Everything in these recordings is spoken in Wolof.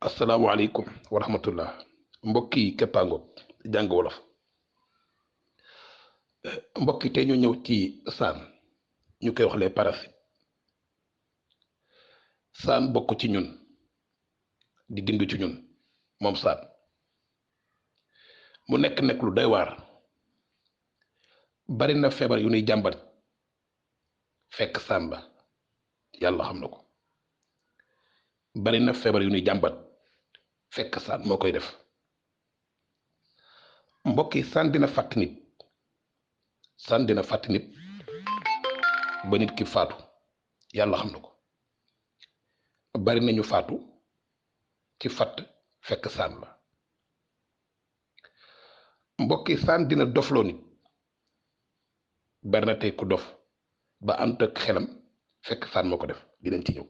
asalaamaaleykum wa rahmatullah mbokk yi keppaango jàng wolof mbokk yi tey ñu ñëw ci saan ñu koy wax les parasites saan bokk ci ñun di dund ci ñun moom saan mu nekk lu doy waar bari na feebar yu nuy jàmbat fekk saan la yàlla xam na ko bari na feebar yu nuy jàmbat fekk saan moo koy def mbokk yi saan dina fàtt nit ba nit ki faatu yàlla xam na ko bari nañu faatu ci fatt fekk saan la mbokk yi saan dina dofloo nit bari na tey ku dof ba ànd ak xelam fekk saan moo ko def dinañ ci ñëw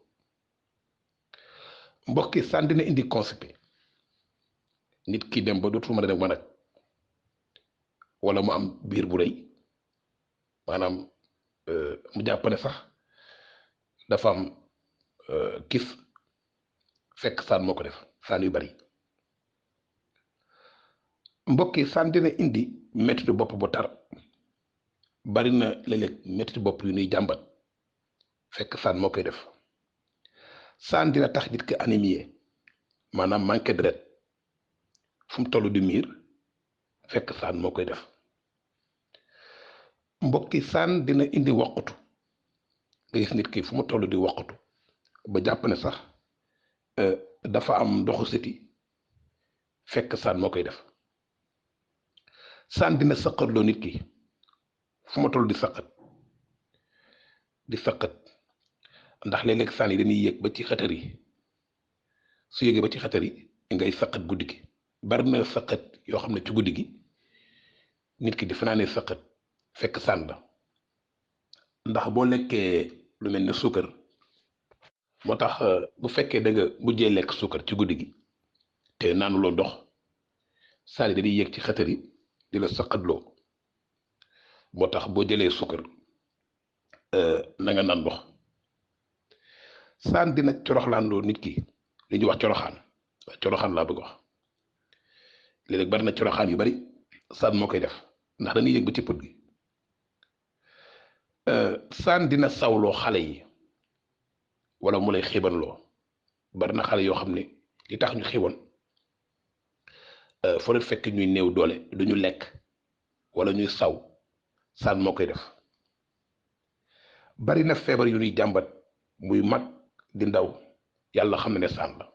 mbokk yi saan dina indi constipé nit ki dem ba dootul mën a dem wanag wala mu am biir bu rëy maanaam mu jàpp ne sax dafa am kif fekk saan moo ko def saan yu bari mbokk yi saan dina indi mettitu bopp bu tar bari na léeg-léeg mettitu bopp yu nuy jàmbat fekk saan moo koy def saan dina tax nit ki anémie maanaam manqué deret fu mu toll di miir fekk saan moo koy def mbokki saan dina indi woqutu nga gis nit ki fu mu toll di woqutu ba jàpp ne sax dafa am ndoxu siti fekk saan moo koy def saan dina sëqatloo nit ki fu mu toll di sëqat ndax léeg-léeg saan yi dañuy yéeg ba ci xëtër yi su yéegee ba ci xëtër yi ngay sëqat guddi gi bari na sëqat yoo xam ne ci guddi gi nit ki di fanaanee sëqat fekk saan la ndax boo lekkee lu mel ne suukar moo tax bu fekkee da nga mujjee lekk suukar ci guddi gi te naanuloo ndox saan yi dañuy yéeg ci xëtër yi di la sëqatloo moo tax boo jëlee suukar na nga naan ndox saan dina coroxlaanloo nit ki li ñuy wax coroxaan laa bëgg wax léeg-léeg bari na coroxaan yu bari saan moo koy def ndax dañuy yëg ba ci put gi saan dina sawloo xale yi wala mu lay xiibanloo bari na xale yoo xam ne li tax ñu xiiban foo leen fekk ñuy néew doole duñu lekk wala ñuy saw saan moo koy def bari na feebar yu ñuy jàmbat muy mag di ndaw yàlla xam ne saan la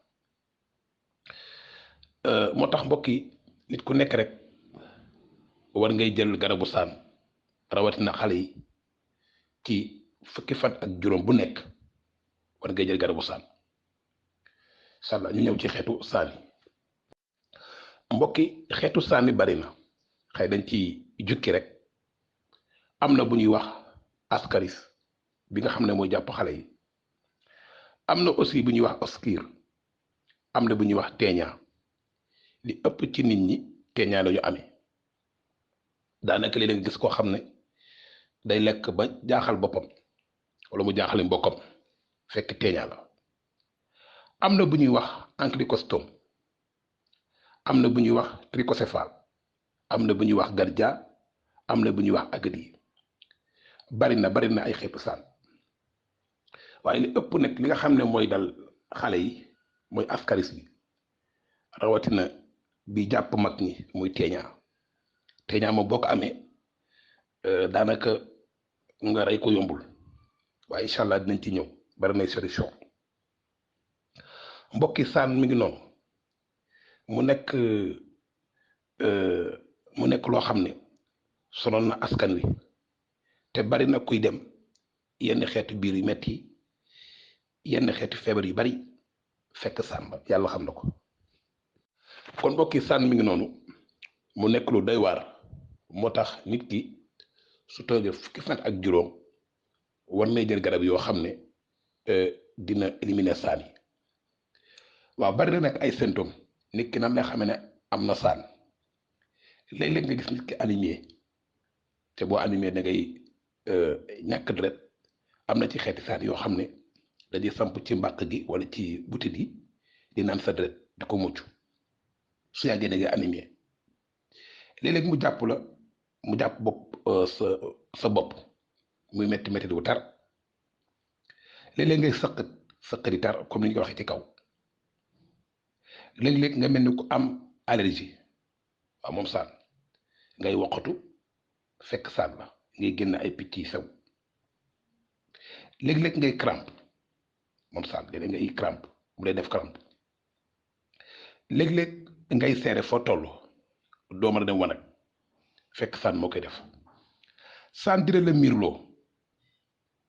moo tax mbokk yi nit ku nekk rek war ngay jël garabu saan rawatina xale yi ci fukki fan ak juróom bu nekk war ngay jël garabu saan incha allah ñu ñëw ci xeetu saan yi mbokk yi xeetu saan yi bari na xëy dañ ci jukki rek am na bu ñuy wax ascaris bi nga xam ne mooy jàpp xale yi am na aussi bu ñuy wax oskir am na bu ñuy wax teeñaa li ëpp ci nit ñi teeñaa la ñu amee daanaka li leen gis koo xam ne day lekk ba jaaxal boppam wala mu jaaxale mbokkam fekk teeñaa la am na bu ñuy wax ankylocytome am na bu ñuy wax trichocéphale am na bu ñuy wax gardia am na bu ñuy wax agadi bari na ay xeetu saan waaye li ëpp nag li nga xam ne mooy dal xale yi mooy ascaris bi rawatina bi jàpp mag ñi muy teeñaa moom boo ko amee daanaka nga rey ko yombul waaye incha allah dinañ ci ñëw bari nay solution mbokki saan mi ngi noonu mu nekk loo xam ne sonal na askan wi te bari na kuy dem yenn xeetu biir yu metti yenn xeetu feebar yu bari fekk saan ba yàlla xam na ko kon mbokki saan mi ngi noonu mu nekk lu doy waar moo tax nit ki su toogee fukki fan ak juróom war nay jël garab yoo xam ne dina éliminer saan yi waaw bari na nag ay symptômes nit ki nan la xamee ne am na saan léeg-léeg nga gis nit ki anémie te boo anémie da ngay ñàkk deret am na ci xeeti saan yoo xam ne dañuy samp ci mbàq gi wala ci butit yi di naan sa deret di ko mucc su yàggee da ngay anémie léeg-léeg mu jàpp la mu jàpp bopp sa bopp muy metti metti bu tar léeg-léeg ngay sëqat di tar comme ni ñu ko waxee ci kaw léeg-léeg nga mel ni ku am allergie waaw moom saan ngay woqatu fekk saan la ngay génn ay picc yi sew léeg-léeg ngay crampe moom saan léeg-léeg ngay crampe bu dee def crampe léeg-léeg ngay seere foo toll doo mën a dem wanag fekk saan moo koy def saan dina la miirloo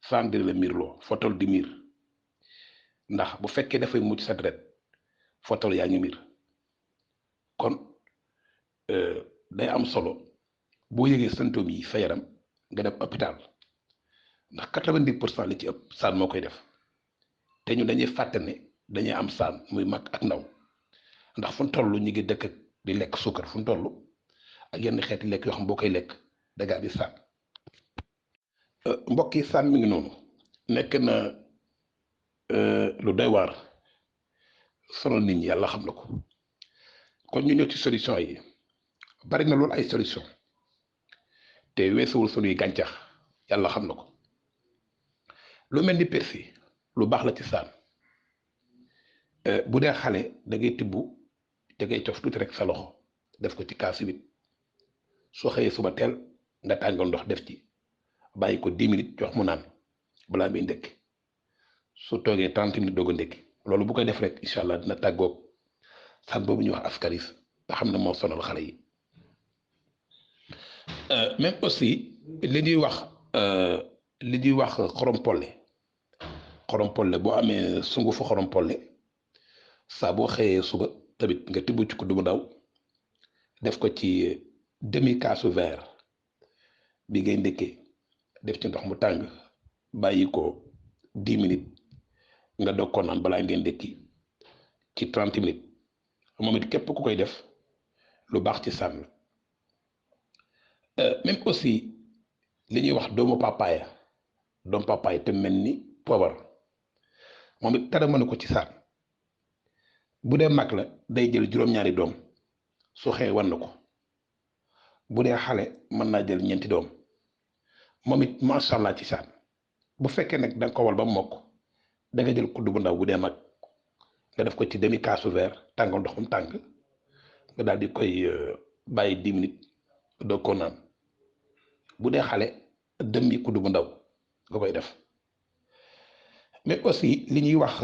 saan dina la miirloo foo toll di miir ndax bu fekkee dafay mucc sa deret foo toll yaa ngi miir kon day am solo boo yëgee symptômes yi sa yaram nga dem hôpital ndax 90% li ci ëpp saan moo koy def te ñu dañuy fàtte ne dañuy am saan muy mag ak ndaw ndax fu mu toll ñu ngi dëkk di lekk suukar fu mu toll ak yenn xeeti lekk yoo xam boo koy lekk da ngaa di saan mbokk yi saan mi ngi noonu nekk na lu doy waar sonal nit ñi yàlla xam na ko kon ñu ñëw ci solution yi bari na loolu ay solution te weesuwul sunuy gàncax yàlla xam na ko lu mel ni persil lu baax la ci saan bu dee xale da ngay tibb te ngay cof tuuti rek sa loxo def ko ci kaasu wit soo xëyee suba teel nga tàngal ndox def ci bàyyi ko 10 minutes jox mu naan balaa muy ndékki su toogee 30 minutes doog a ndékki loolu bu koy def rek incha allah dina tàggoog saan boobu ñuy wax ascaris nga xam ne moo sonal xale yi même aussi li ñuy wax xorom polle boo amee sungufu xorom polle saa boo xëyee suba tamit nga tibb ci kuddu bu ndaw def ko ci demi kaasu verre bi ngay ndékkee def ci ndox mu tàng bàyyi ko 10 minutes nga doog ko naan balaa ngeen ndékki ci 30 minutes moom it képp ku koy def lu baax ci sànn même aussi li ñuy wax doomu papaaya te mel ni poobar moom it dara mënu ko ci saan bu dee mag la day jël juróom-ñaari doom su xëyee wan na ko bu dee xale mën naa jël ñeenti doom moom it macha allah ci saan bu fekkee nag da nga ko wal ba mokk da nga jël kudd bu ndaw bu dee mag nga def ko ci demi kaasu verre tàngal ndox mu tàng nga daal di koy bàyyi 10 minutes doo ko naan bu dee xale demi kudd bu ndaw nga koy def mais aussi li ñuy wax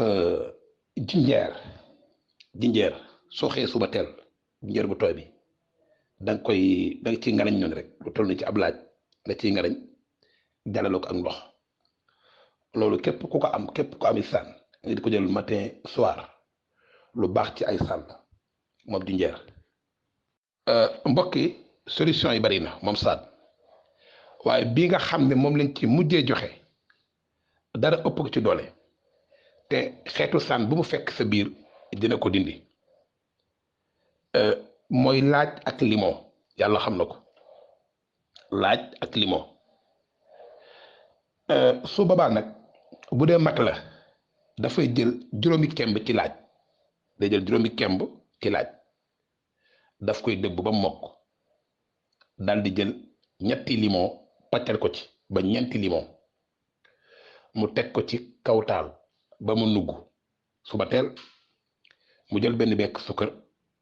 jinjeer soo xëyee suba teel jinjeer bu tooy bi da nga ciy ngarañ noonu rek lu toll ni ci ab laaj nga ciy ngarañ jàllale ko ak ndox loolu képp ku ko ami saan nga di ko jël matin soir lu baax ci ay saan moom jinjeer mbokk yi solution yi bari na moom saan waaye bii nga xam ne moom lañ ci mujjee joxe dara ëpp ko ci doole te xeetu saan bu mu fekk sa biir dina ko dindi mooy laaj ak limon yàlla xam na ko laaj ak limon su boobaa nag bu dee mag la dafay jël juróomi kemb ci laaj day jël juróomi kemb ci laaj daf koy dëbb ba mokk dal di jël ñetti limon paccal ko ci ba ñeenti limon mu teg ko ci kaw taal ba mu nugg suba teel mu jël benn bekk sukkar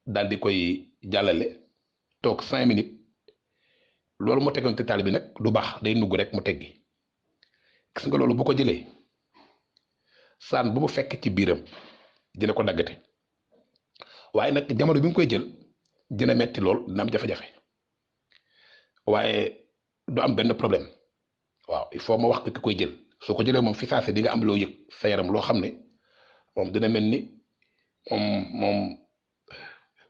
dal di koy jàllale toog 5 minutes loolu mu tegoon ci taal bi nag du baax day nugg rek mu teggi gis nga loolu bu ko jëlee saan bu mu fekk ci biiram dina ko daggate waaye nag jamono bi nga koy jël dina metti lool dina am jafe-jafe waaye du am benn problème waaw il faut ma wax ki koy jël soo ko jëlee moom fi saase di nga am loo yëg sa yaram loo xam ne moom dina mel ni moom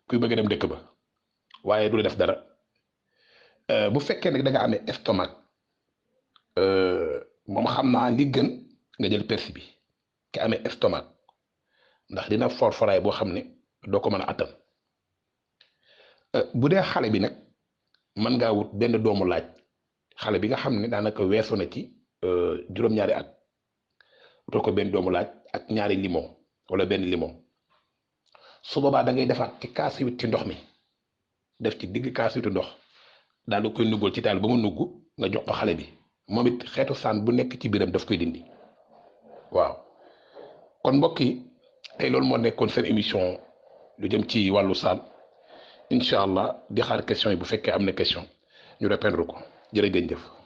kuy bëgg dem dëkk ba waaye du la def dara bu fekkee nag da nga amee estomac moom xam naa li gën nga jël persil bi ki amee estomac ndax dina foraay boo xam ne doo ko mën a attan bu dee xale bi nag mën ngaa wut benn doomu laaj xale bi nga xam ne daanaka weesu na ci juróom-ñaari at wutal ko benn doomu laaj ak ñaari limon wala benn limon su boobaa da ngay defaat ci kaas wit ci ndox mi def ci digg kaas witu ndox daal di koy nuggal ci taal ba mu nugg nga jox ko xale bi moom it xeetu saan bu nekk ci biiram daf koy dindi waaw. kon mbokk yi tey loolu moo nekkoon seen émission lu jëm ci wàllu saan incha allah di xaar question yi bu fekkee am na question ñu répondre ko jërë ngeen jëf.